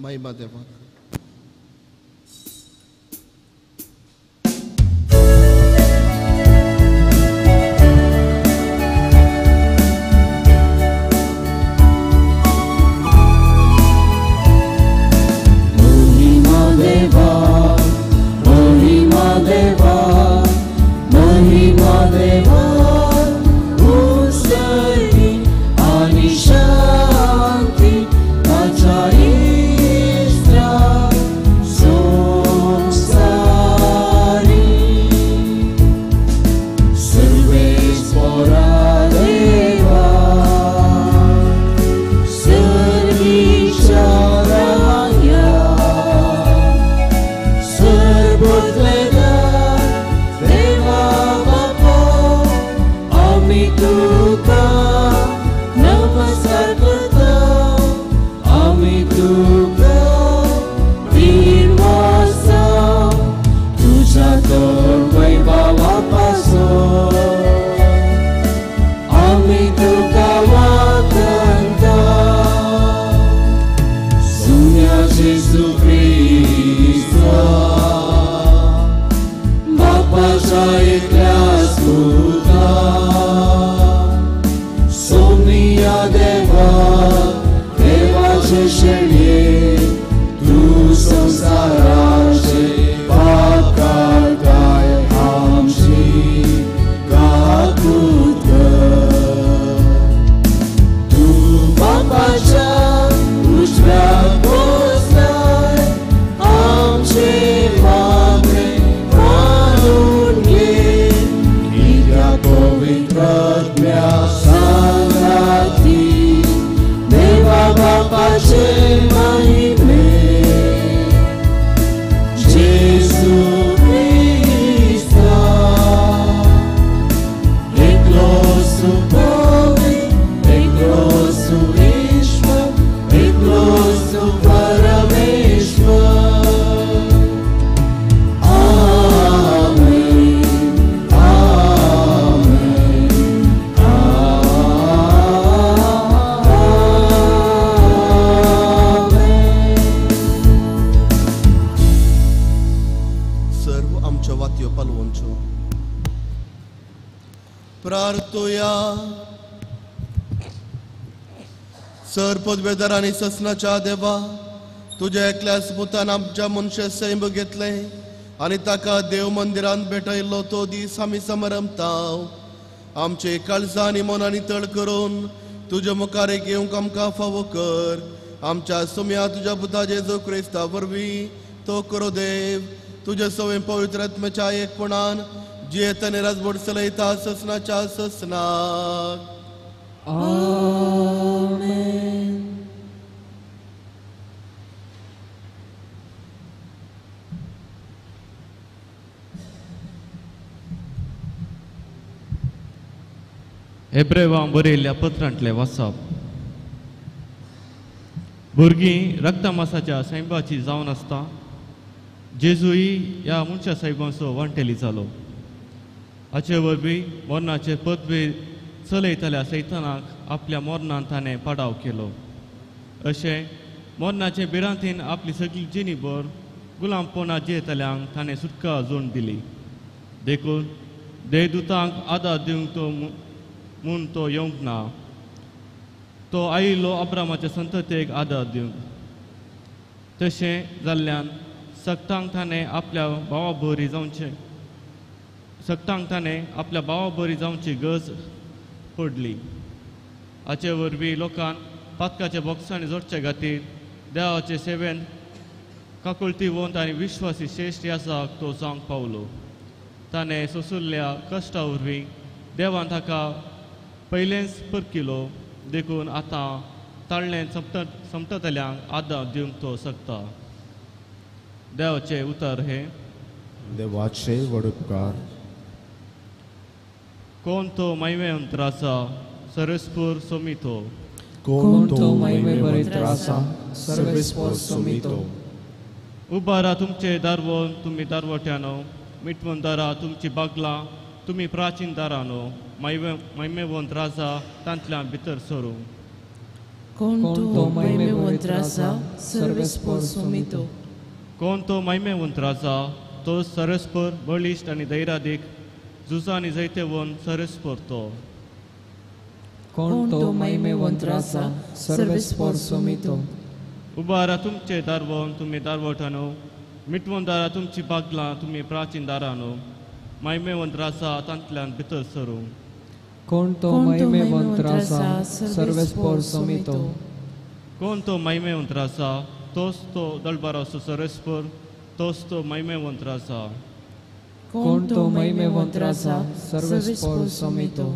महिमा देवाक. पदवेदार आनी ससनाच्या देवा, तुज्या एकल्याच पुतान आमच्या मनशा सैम घेतलें आनी ताका देव मंदिरांत भेटयल्लो तो दीस आमी समरमता. आमचे काळजां आनी मनांनी तळ करून तुज्या मुखार घेवंक आमकां फावो कर. आमच्या सुम्या तुज्या पुता जेजू क्रिस्ता वरवीं तो करो देव. तुज्या सवय पवित्र आत्म्याच्या एकपणान जियेत आनी राजवट चलयता ससनाच्या ससनाक. आमेन. एब्रेवां बरयल्ल्या पत्रांतलें वाचप. भुरगीं रक्तमासाच्या सैंबाची जावन आसता. जेजूय ह्या मनशा सायबांचो वांटेली जालो. हाचे वरवीं मरणाचे पदवे चलयतल्या सैतानाक आपल्या मरणान ताणें पाडाव केलो. अशें मरणाचे भिरांतीन आपली सगळी जिणीभर गुलामपणां जियेतल्यांक ताणें सुटका जोड दिली. देखून देवदूतांक आदार दिवंक तो म्हूण तो येवंक ना, तो आयिल्लो अब्रामाच्या संततेक आदार दिवंक. तशें जाल्ल्यान सक्तांक ताणें आपल्या भावा बरी जावचें सक्तांक ताणें आपल्या भावा बरी जावची गरज पडली. हाचे वरवीं लोकांक पातकाच्या बोक्सांनी जोडचे खातीर देवाचे सेवेन काकुळतीवंत आनी विश्वासी श्रेश्ठ याजाक तो जावंक पावलो. ताणें सोंशिल्ल्या कश्टा वरवीं देवान ताका पयलेंच परकिलो, देखून आतां ताळ्ळें सोंपतल्यांक आदार दिवंक तो शकता. देवाचें उतर हें. देवाचे व्हड उपकार. कोण तो मैवेंत आसा सरस्पूर सोमितो. कोण तो मैवेंत आसा सरस्पूर सोमितो. उबारा तुमचे दारवण तुमी दारवट्यानो, मिटवून दारा तुमची बागलां तुमी प्राचीन दारानो, मैमेवंत राजा तांतल्यान भितर सरूं. कोण तो महिमेवंत राजा सर्वेस्पर सोमितो. कोण तो महिमेवंत राजा तो सरस्पर बळिश्ट आनी धैर्यादीक झुजांनी जैतेवन सरस्पर तो. कोण तो महिमेवंत राजा सर्वेस्पर सोमितो. उबारा तुमचे दारवण तुमी दारवटानो, मिटवून दारा तुमची बागलां तुमी प्राचीन दारानो, महिमेवंत राजा तांतल्यान भितर सरूं. कोण तो महिमेवंत राजा सर्वेस्पर सोमितो. कोण तो महिमेवंत राजा तोच तो दळबाराचो सरस्पर, तोच तो महिमेवंत राजा. कोण तो महिमेवंत राजा सर्वेस्पर सोमितो.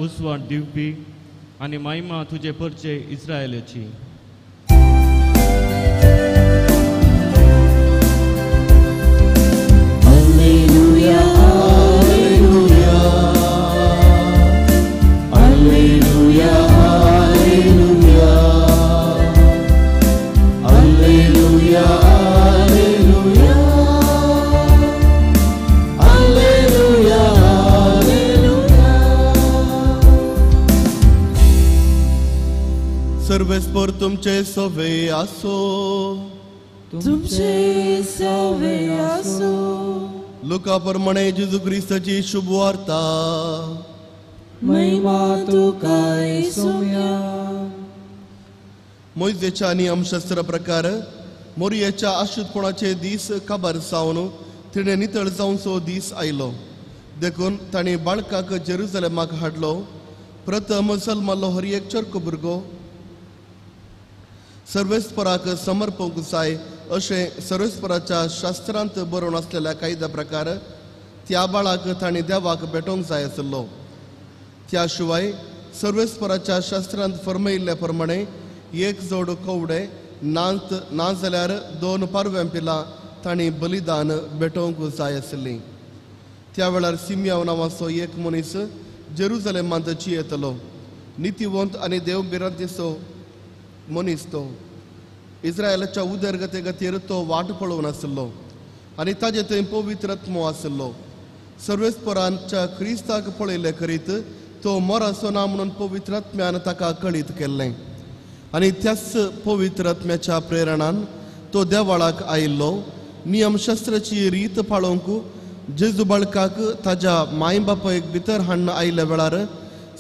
उजवाड दिवपी आनी महिमा तुजे परचे इस्रायलाची. Alleluia, alleluia, alleluia, alleluia, alleluia, alleluia, alleluia. सर्वेस्पर तुमचे सवे आसो, तुमचे सवे आसो. लुका प्रमाणे जेजू क्रिस्ताची शुभ वार्ता. महिमा तुका सोम्या. मोयजेच्या नियमशास्त्र प्रकार मोरयेच्या अशुद्धपणाचे दीस काबार जावन तिणें नितळ जावचो दीस आयलो. देखून तांणी बाळकाक जेरुजलेमाक हाडलो. प्रथम जल्मालो हर एक चरको भुरगो सर्वेस्पराक समर्पूंक जाय अशें सर्वेस्पराच्या शास्त्रांत बरोवन आसलेल्या कायद्या प्रकार त्या बाळाक तांणी देवाक भेटोवंक जाय आसलो. त्या शिवाय सर्वेस्पराच्या शास्त्रांत फर्मयिल्ल्या प्रमाणे एक जोड कवडे ना जाल्यार दोन पारव्यां पिलां तांणी बलिदान भेटोवंक जाय आसलीं. त्या वेळार सिमियाव नांवाचो एक मनीस जेरुजलेमांत चियेतलो. नितीवंत आनी देव भिरांतीचो मनीस तो. इस्रायलाच्या उदरगते खातीर तो वाट पळोवन आसलो आनी ताजे थंय पवित्र आत्मो आसलो. सर्वेस्परांच्या क्रिस्ताक पळयले करीत तो मराचो ना म्हणून पवित्र आत्म्यान ताका कळीत केल्लें आनी त्याच पवित्र आत्म्याच्या प्रेरणान तो देवाळाक आयिल्लो. नियमशास्त्राची रीत पाळोवंक जेजू बाळकाक ताज्या माय बापायक भितर हाडून आयिल्ल्या वेळार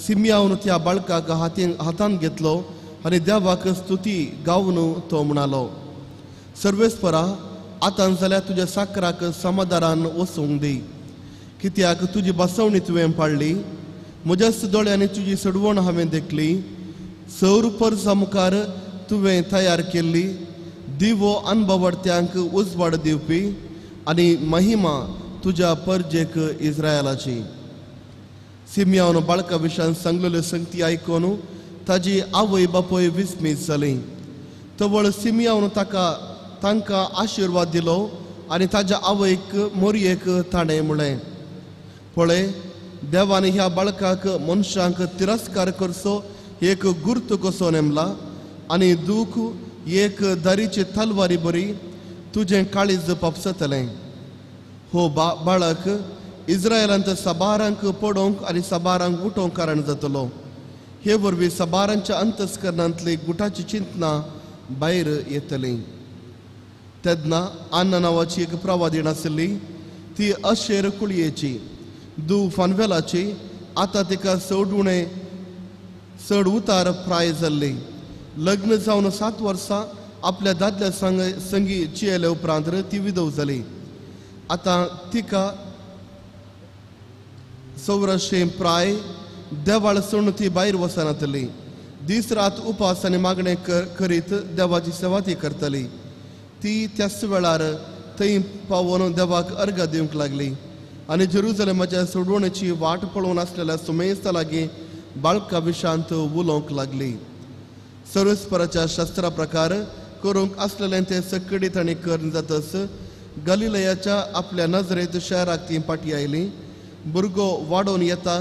सिमियावन त्या बाळकाक हातान घेतलो आनी देवाक स्तुती गावन तो म्हणालो, सर्वेस्परा आतां जाल्यार तुज्या साकराक समाधानान वचूंक दी, कित्याक तुजी बसवणी तुवें पाळ्ळी. म्हज्याच दोळ्यांनी तुजी सडवण हांवें देखली. सौर परसा मुखार तुवें तयार केल्ली दिवो अनबावडत्यांक उजवाड दिवपी आनी महिमा तुज्या परजेक इस्रायलाची. सिमियान बाळका विशयान सांगलेल्यो संगती आयकून ताजी आवय बापूय विस्मीत जाली. तवळ सिमियान ताका तांकां आशिर्वाद दिलो आनी ताज्या आवयक मोरयेक ताणें म्हळें, पळय देवान ह्या बाळकाक मनशांक तिरस्कार करचो एक गुर्त कसो नेमला आनी दूख एक दारीचे तलवारी बरी तुजें काळीज पापसतलें. हो बाळक इस्रायलांत साबारांक पडोवंक आनी साबारांक उठोवंक कारण जातलो. हे वरवीं साबारांच्या अंतस्करणांतली गुटाची चिंतना भायर येतली. तेन्ना आन्ना नांवाची एक प्रवादीण आसली. ती अशेर कुळयेची दू फानवेलाची. आतां तिका चड उणें चड उतार प्राय जाल्ली. लग्न जावन 7 वर्सां आपल्या दादल्या संगी चियेले उपरांत ती विधव जाली. आतां तिका 84 प्राय देवाळ सोडून ती भायर वचनातली. दीस रात उपास आनी मागणें करीत देवाची सेवा ती करतली. ती त्याच वेळार थंय पावोन देवाक अर्घ दिवंक लागली आनी जेरुजलेमाच्या सोडवणेची वाट पळोवन आसलेल्या सुमेस्ता लागीं बाळका विशांत उलोवंक लागली. सर्वेस्पराच्या शास्त्रा प्रकार करूंक आसलेलें तें सकडी तांणी करून जातच गलिलयाच्या आपल्या नजरेंत शहराक ती फाटी आयली. भुरगो वाडोवन येता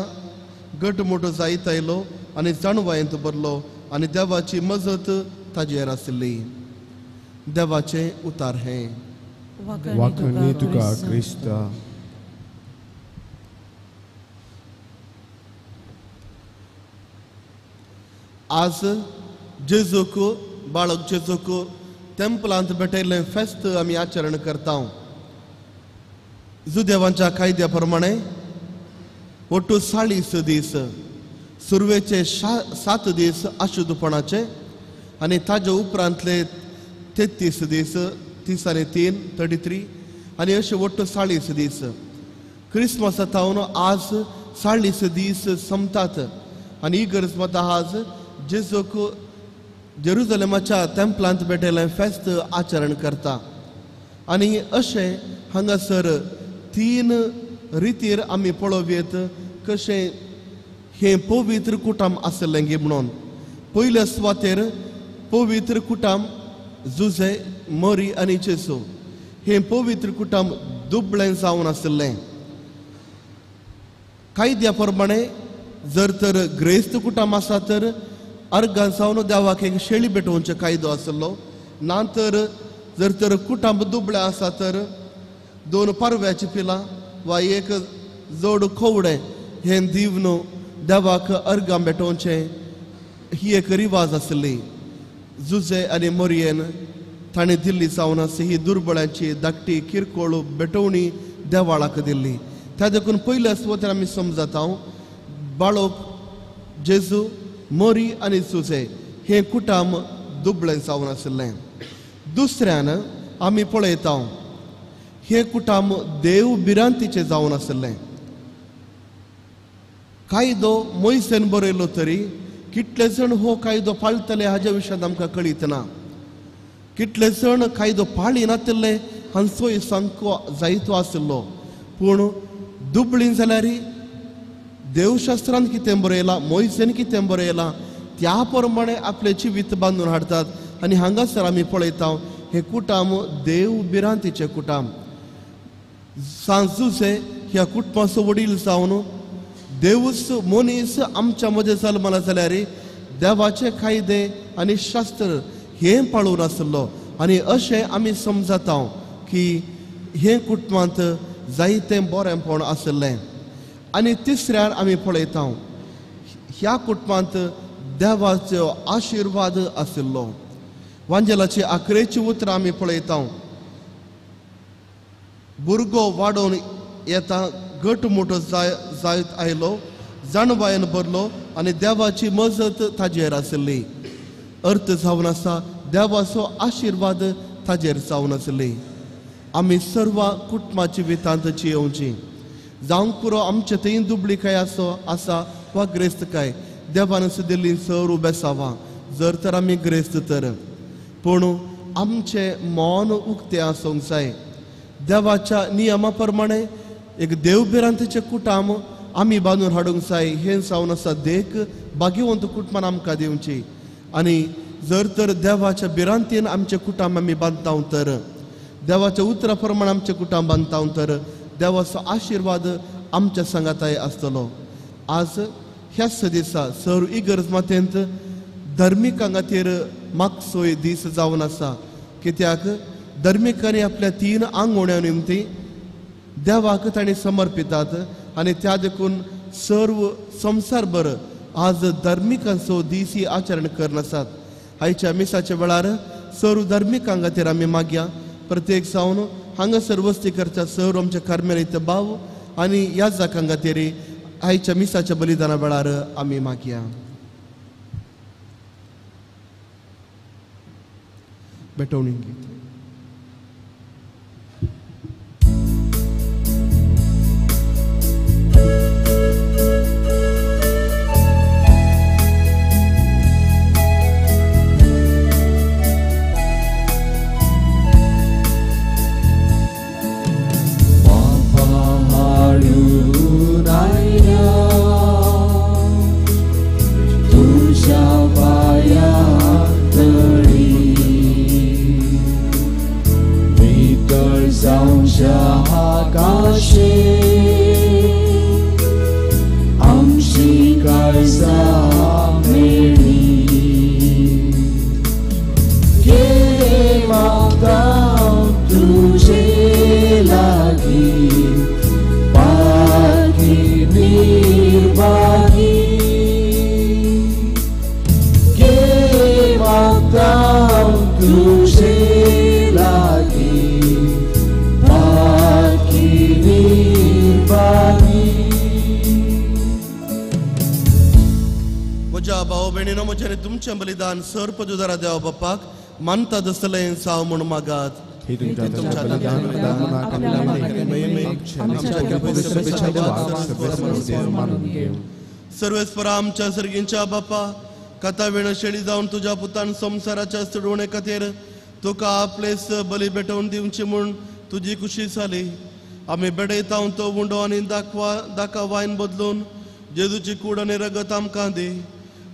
घटमोटो जायत आयलो आनी जाणवायेंत भरलो आनी देवाची मजत ताजेर आसली. देवाचें उतार हें. वाखणी तुका क्रिस्ता. आज जेजूक बाळक जेजूक तेंपलांत भेटयल्लें फेस्त आमी आचरण करता. जुदेवांच्या कायद्या प्रमाणे ಒಟ್ಟು 40 दीस सुरवेचे 7 दीस अशुद्धपणाचे आनी ताजे उपरांतले 33 दीस 30 आनी 3 33 आनी अशे ಒಟ್ಟು 40 दीस. क्रिसमसा थावन आज 40 दीस संपतात आनी ही गरज मात आज जेजूक जेरुजलेमाच्या तेंपलांत भेटयल्लें फेस्त आचरण करता. आनी अशें हांगासर 3 रितीर आमी पळोवयेत कशें हें पवित्र कुटुंब आसलें गे म्हणून. पयल्या सुवातेर पवित्र कुटुंब जुजे मरी आनी जेजू हें पवित्र कुटुंब दुबळें जावन आशिल्लें. कायद्या प्रमाणे जर तर ग्रेस्त कुटुंब आसा तर अर्गां जावन देवाक एक शेळी भेटोवचो कायदो आसलो. ना तर जर तर कुटुंब दुबळें आसा तर 2 पारव्याची पिलां वा एक जोड खोवडें हें दिवन देवाक अर्गां भेटोवचें ही एक रिवाज आसली. जुजे आनी मोरयेन ताणें दिल्ली जावन आसा ही दुर्बळ्यांची धाकटी किरकोळ भेटवणी देवाळाक दिल्ली. त्या देखून पयल्या सुवातेर आमी समजता हांव बाळोक जेजू मोरी आनी जुजे हें कुटुंब दुबळें जावन आशिल्लें. दुसऱ्यान आमी पळयता हें कुटुंब देव भिरांतीचें जावन आशिल्लें. कायदो मोयसेन बरयलो तरी कितले जाण हो कायदो पाळटले हाज्या विशयांत आमकां कळीत ना. कितले जाण कायदो पाळिनातिल्ले हांचोय सामको जायतो आशिल्लो. पूण दुबळीं जाल्यार देवशास्त्रान कितें बरयलां मोयसेन कितें बरयलां त्या प्रमाणे आपलें जिवीत बांदून हाडटात. आनी हांगासर आमी पळयता हें कुटुंब देव भिरांतीचें कुटुंब. सांजुजे ह्या कुटुंबाचो वडील जावन देवूच मनीस आमच्या मदें जल्मला जाल्यार देवाचे कायदे आनी शास्त्र हें पाळून आसलो. आनी अशें आमी समजता की हें कुटुंबांत जायतें बरेंपण आशिल्लें. आनी तिसऱ्यान आमी पळयता ह्या कुटुंबांत देवाचो आशिर्वाद आशिल्लो. वांजेलाची आकरेची उतरां आमी पळयता. भुरगो वाडोवन येता घट मोटो जायत आयलो जाणवायन भरलो आनी देवाची मजत ताजेर आशिल्ली. अर्थ जावन आसा देवाचो आशिर्वाद ताजेर जावन आशिल्ली. आमी सर्व कुटुंबाची वितांत जियोवची जावंक पुरो आमचे थंय दुबळीकाय आसो आसा वा ग्रेस्तकाय देवान दिल्ली सर बेसावां जर तर आमी ग्रेस्त तर पूण आमचें मन उक्तें आसूंक जाय. देवाच्या नियमा प्रमाणे एक देवभिरांतीचें कुटुंब आमी बांदून हाडूंक जाय. हें जावन आसा देख भाग्यवंत कुटुंबान आमकां दिवची. आनी जर तर देवाच्या भिरांतीन आमचें कुटुंब आमी बांदता तर देवाच्या उतरा प्रमाण आमचें कुटुंब बांदता तर देवाचो आशिर्वाद आमच्या सांगाताय आसतलो. आज ह्याच दिसा सर इगर्ज मातेंत धर्मिकां खातीर मागसोय दीस जावन आसा. कित्याक धर्मिकांनी आपल्या 3 आंगवण्या निमती देवाक तांणी समर्पितात आनी त्या देखून सर्व संवसारभर आज धर्मिकांचो दीस ही आचरण करनासात. आयच्या मिसाच्या वेळार सर्व धर्मिकां खातीर आमी मागया. प्रत्येक जावन हांगासर वस्ती करच्या सर्व आमच्या कार्मेलीत भाव आनी ह्या जाकां खातीर आयच्या मिसाच्या बलिदाना वेळार आमी मागया. भेटवणी गीत. आमच्या आकाशे आमची काळजां मेळ्ळी घे मागता तुजे लागीं पाकी निर्भागी घे मागता तुजे लागीं पाकी निर्भागी. म्हज्या भाव भयणीनो म्हजें आनी तुमचें बलिदान सर पदुदारा देवा बापाक मानता दसलें साव म्हूण मागात. सर्वेस्परा आमच्या सर्गींच्या बापा कथा वेण शेळी जावन तुज्या पुतान संवसाराच्या चडवणे खातीर तुका आपलेस बली भेटोवन दिवची म्हूण तुजी खुशी जाली. आमी बेडयता तो उंडो आनी दाखवा वायन बदलून जेजूची कूड आनी रगत आमकां दी.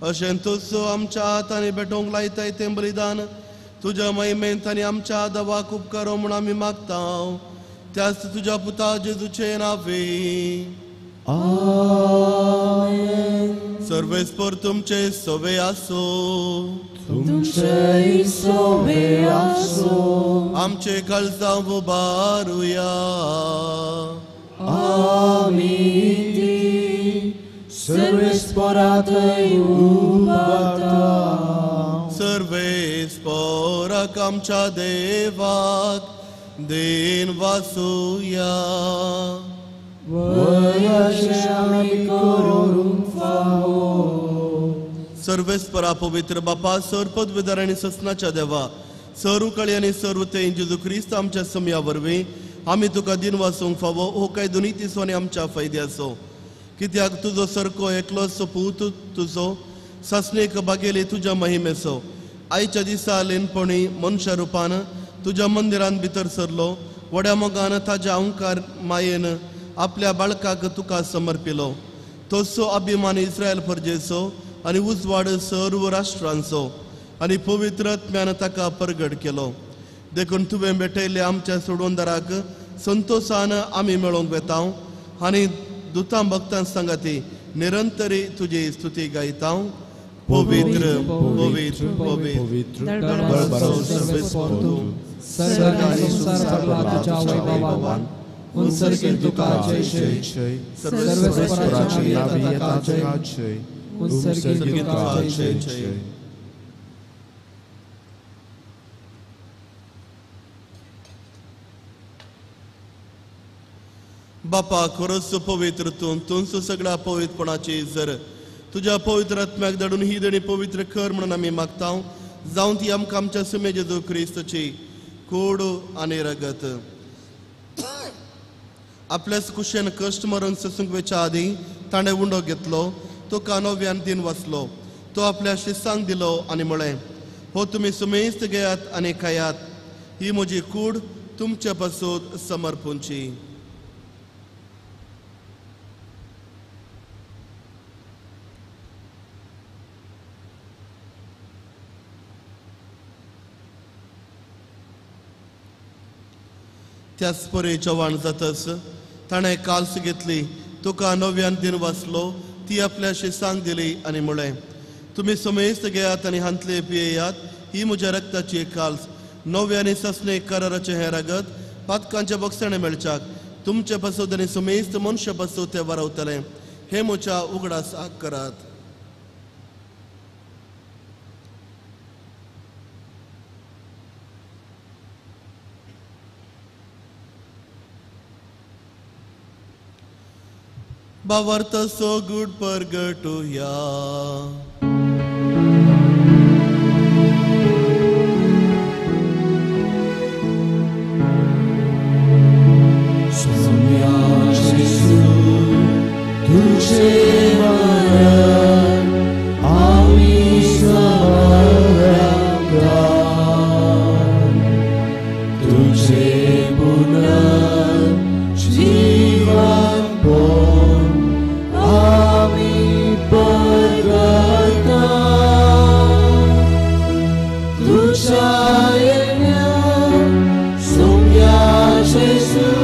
अशें तूच आमच्या हातांनी भेटोवंक लायताय तें बलिदान तुज्या महिमेंत आनी आमच्या दवाक उपकारो म्हूण आमी मागता त्याच तुज्या पुता जेजूचे नावे. आमेन. सर्वेस्पर तुमचे सवे आसो. तुमचे सवे आसो. आमचे काळजां उबारुया. आमी ती सर्वेस्परा थंय उबारता. सर्वेस्पराक आमच्या देवाक then वासुया. वयशे आमी करूंक फावो. सर्वेस्परा पवित्र बापा सर पदवीधर आनी ससनाच्या देवा सर उकळी आनी सर्व ते जेजू क्रिस्त आमच्या समया वरवीं आमी तुका दिन वासूंक फावो हो काय दोनी तिसो आनी आमच्या फायद्याचो. कित्याक तुजो सरको एकलोच पूत तुजो सासणेक बागेली तुज्या महिमेचो आयच्या दिसा लेनपणी मनशा रुपान तुज्या मंदिरान भितर सरलो व्हड्या मोगान ताज्या अंकार मायेन आपल्या बाळकाक तुका समर्पिलो. तसो अभिमान इस्रायल परजेचो आनी उजवाड सर्व राष्ट्रांचो आनी पवित्र आत्म्यान ताका परगट केलो. देखून तुवें भेटयल्ले आमच्या सोडवणदाराक संतोशान आमी मेळोवंक वेता आनी दुतां भक्तां सांगाती निरंतरी तुजी स्तुती गायता. पवित्र पवित्र पवित्र बापा खरोच पवित्र तूं तूंच सगळ्या पवित्रपणाची जर तुज्या पवित्र आत्म्याक धाडून ही देणी पवित्र कर म्हणून आमी मागता जावन ती आमकां आमच्या सुमे जेजू क्रिस्तची कोड आनी रगत. आपल्याच कुशेन कश्ट मरण सोसूंक वेच्या आदीं ताणें उंडो घेतलो तुका नव्यान दिन वाचलो तो आपल्या शिस्सांक दिलो आनी म्हळें हो तुमी सुमेस्त घेयात आनी खायात ही म्हजी कूड तुमचे पासून समर्पूंची. त्याच परी चव्हाण जातच ताणें काल्स घेतली तुका नव्यान दिन वाचलो ती आपल्या शिस्सांक दिली आनी म्हळें तुमी समेस्त घेयात आनी हांतले पियेयात ही म्हज्या रक्ताची काल्स नव्या आनी सासणे कराराचें हें रगत पातकांच्या बक्षाणें मेळच्याक तुमचे पासून आनी समेस्त मनशा पासून तें वारवतलें हें म्हज्या उगडासाक करात. भावार्थ सो गुड परगटुया. सोम्या जेजू तुझे मरण आमी समर्पता तुझे पुनर्जीवन तुझ्या येण्या सोम्या जेजू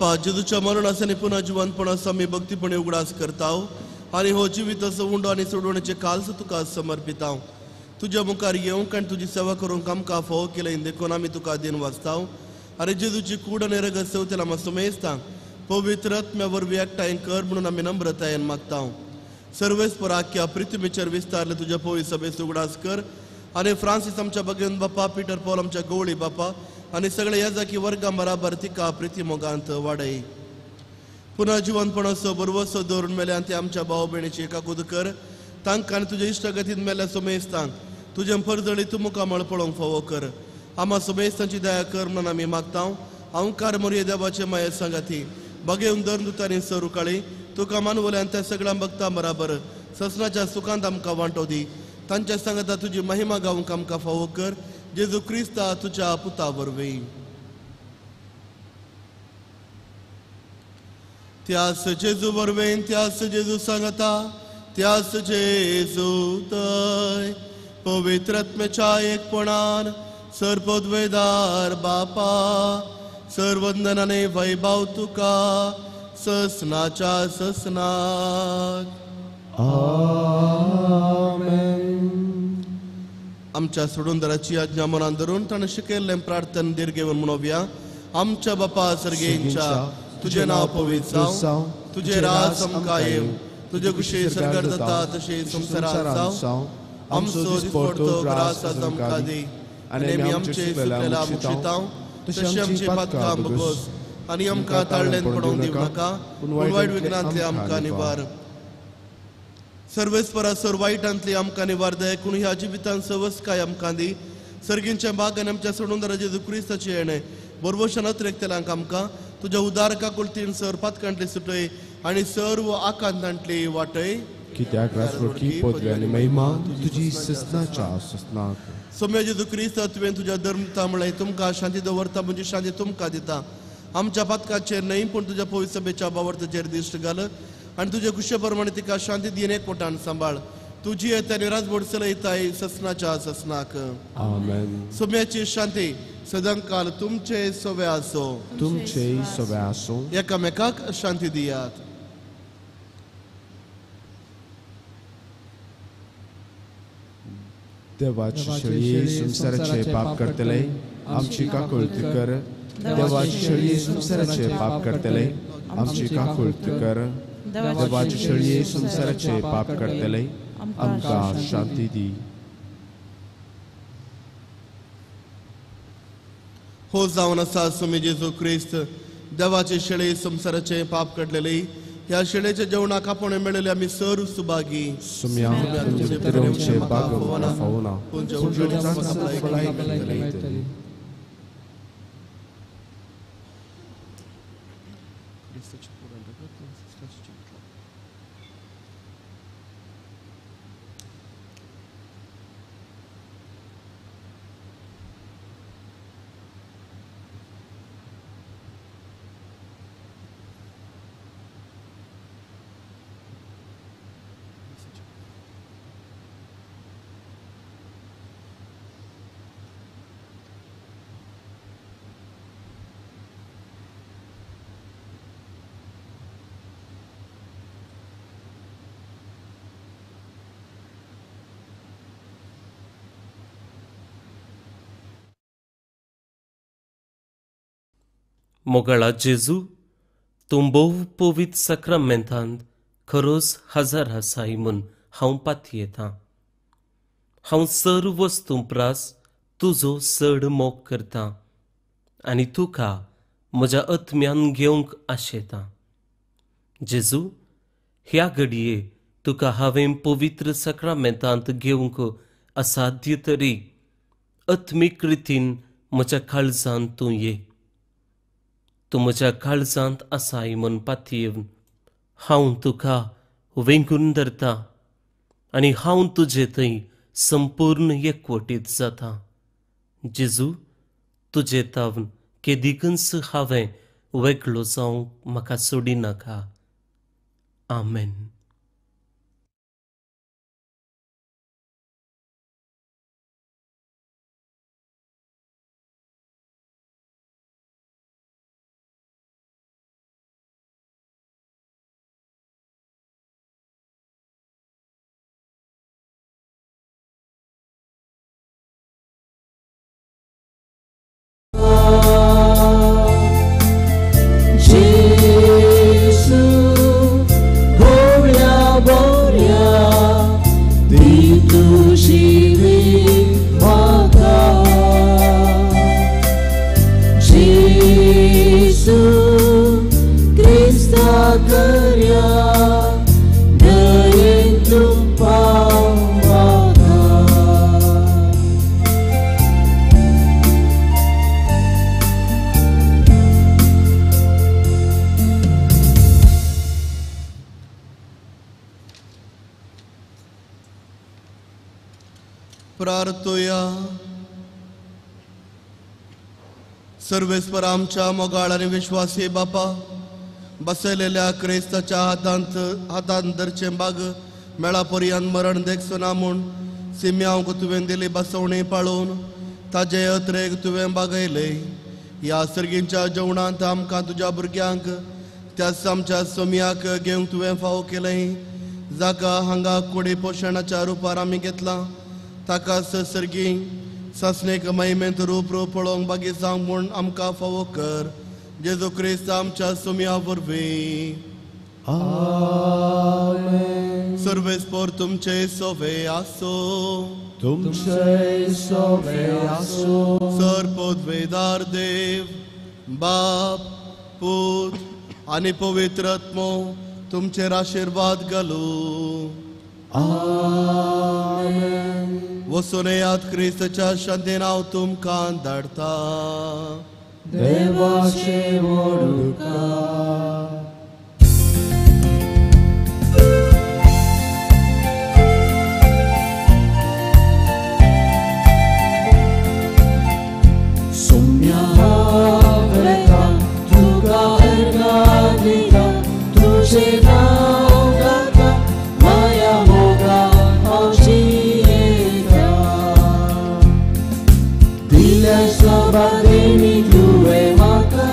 बापा जेजूच्या मरणास आनी पुनः जिवंतपणाचो आमी भक्तीपणी उगडास करता आनी हो जिविताचो उंडो आनी सोडवणेचे काल्स तुका समर्पिता. तुज्या मुखार येवंक आनी तुजी सेवा करूंक आमकां फावो केलें देखून आमी तुका दिन वाचता. आनी जेजूची कूड आनी रगत सेवतेला आमी सुमेस्ता पवित्र आत्म्या वरवीं एकठांय कर म्हणून आमी नम्रतायेन मागता. सर्वेस्पर आख्या पृथ्वीचेर विस्तारले तुज्या पवित्र सभेचो उगडास कर आनी फ्रांसीस आमच्या भगवंत बापा, पीटर पॉल आमच्या गवळी बापा आनी सगळे याजाकी वर्गां बराबर तिका प्रिती मोगांत वाडय. पुनः जिवंतपणाचो बरवसो दवरून मेल्यान ते आमच्या भाव भयणीची एकाकूद कर. तांकां आनी तुज्या इश्टागतीन मेल्ल्या सोमेस्तांक तुजें परजळी तूं मुखामळ पळोवंक फावो कर. आमा सोमेस्तांची दया कर म्हणून आमी मागता. अंकार मोरये देवाचे माये सांगाती बगेवन धरून दुतांनी सरू काळी तुका मानवल्यान त्या सगळ्या भक्तां बराबर ससनाच्या सुखांत आमकां वांटो दी. तांच्या सांगाता तुजी महिमा गावंक आमकां फावो कर. जेजू क्रिस्ता तुज्या पुता वरवीं. त्यास जेजू वरवीं, त्यास जेजू सांगता, त्यास जेजू तय पवित्र आत्म्याच्या एकपणान सर्वोद्वेदार बापा सर्वंदनाने वैभव तुका ससनाच्या ससनाक. आमेन. आमच्या सोडूनदाराची आज्ञा मनान धरून ताणें शिकयल्लें प्रार्थन दीर्घेवन म्हणोवया. आमच्या बापा सर्गेंच्या, तुजें नांव पवित्र जावं, तुजें राज आमकां येवं, तुजे कुशी सर्गार जाता तशें संवसारांत जावं. आमचो दिसपडतो ग्रास आज आमकां दी आनी आमी आमचे चुकलेल्या मुक्षितांव तशें आमची पातकां भोगोस आनी आमकां ताळ्ळेन पडोवंक दिवं नाका, पूण वायट विघ्नांतले आमकां निवार. सर्वेस्परा सर वायटांतली आमकां निवार देखून ह्या जिवितांत सवसकाय आमकां दी. सर्गींच्या बागान आमच्या सोडूनदारा जेजू क्रिस्ताचें येणें बरवशान अतिरेकतल्यांक आमकां तुज्या उदार काकुळतीन सर पातकांतली सुटय आनी सर्व आकांतांतली वाटय. कित्याक राजवटकी पदवी आनी महिमा तुजी ससनाच्या ससनाक. सोम्या जेजू क्रिस्त तुवें तुज्या धर्मता म्हळें तुमकां शांती दवरता म्हणजे शांती तुमकां दिता. आमच्या पातकाचेर न्हय पूण तुज्या पवित्र सभेच्या बावडताचेर दिश्ट घाल आनी तुजे कुशे प्रमाणे तिका शांती दीन एकवटान सांबाळ. तुजी येता आनी राजवट चलयताय ससनाच्या ससनाक. आमेन. सोम्याची शांती सदांकाल तुमचे सवे आसो. तुमचे सवे आसो. एकामेकाक शांती दियात. देवाची शेळी संवसाराचे पाप करतले आमची काकुळती कर. देवाची शेळी संवसाराचे पाप करतले आमची काकुळती कर. देवाची शेळी संवसाराचे पाप करतले आमकां शांती दी. हो जावन आसा स्वामी जेजू क्रिस्त देवाचे शेळी संवसाराचे पाप काडलेले. ह्या शेळेच्या जेवणाक आपोवणें मेळिल्ले आमी सर्व सुभागी. मोगाळा जेजू, तूं भोव पवित्र साक्रामेंतांत खरोच हजर आसाय म्हूण हांव पातयेतां. हांव सर्व वस्तूं प्रास तुजो चड मोग करतां आनी तुका म्हज्या आत्म्यान घेवंक आशेतां. जेजू, ह्या घडये तुका हांवें पवित्र साक्रामेंतांत घेवंक असाध्य तरी आत्मीक रितीन म्हज्या काळजांत तूं ये. तूं म्हज्या काळजांत आसाय म्हूण पातयेवन हांव तुका वेंगून धरता आनी हांव तुजे थंय संपूर्ण एकवटीत जाता. जेजू, तुजे तावन केदिकूच हांवें वेगळो जावंक म्हाका सोडिनाका. आमेन. प्रार्थुया. सर्वेस्पर आमच्या मोगाळ आनी विश्वासी बापा, बसयलेल्या क्रिस्ताच्या हातांत हातांत धरचें बाग मेळा पर्यंत मरण देखचो ना म्हूण सिम्यांक तुवें दिली बसवणी पाळून ताजे अत्रेक तुवें बागयले. ह्या सर्गींच्या जेवणांत आमकां तुज्या भुरग्यांक त्याच आमच्या सोम्याक घेवंक तुवें फावो केलें, जाका हांगा कुडी पोशणाच्या रुपार आमी घेतलां ताका सर्गी सासणेक महिमेंत रूप रूप पळोवंक बागी जावंक म्हूण आमकां फावो कर. जेजू क्रिस्त आमच्या सोम्या वरवीं. आमेन. सर्वेस्पर तुमचे सोवे आसो. तुमचे सोवे आसो. सर पदवेदार देव बाप पूत आनी पवित्र आत्मो तुमचेर आशिर्वाद घालू. आमेन. वचून येयात, क्रिस्ताच्या शांतीन हांव तुमकां धाडटा. देवाचे वडुका. सोम्या वेता तुका अर्घा दिता, तुजें नांव गाता, माया मोगा हांव जियेता. दिल्या सभा देणी तुवें म्हाका,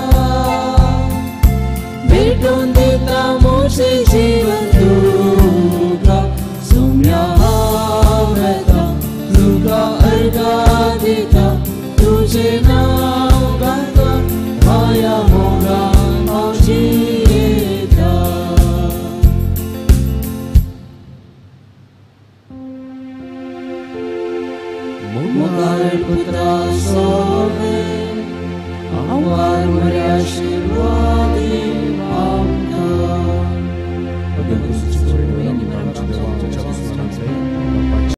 भेटोवन दिता म्हजें जीवन तुका. सोम्या हांव वेता तुका अर्घा दिता, तुजें नांव गाता, माया मोगा हांव जियेता. मोगाळ पुत्रा सोवे आंवार म्हऱ्या शिर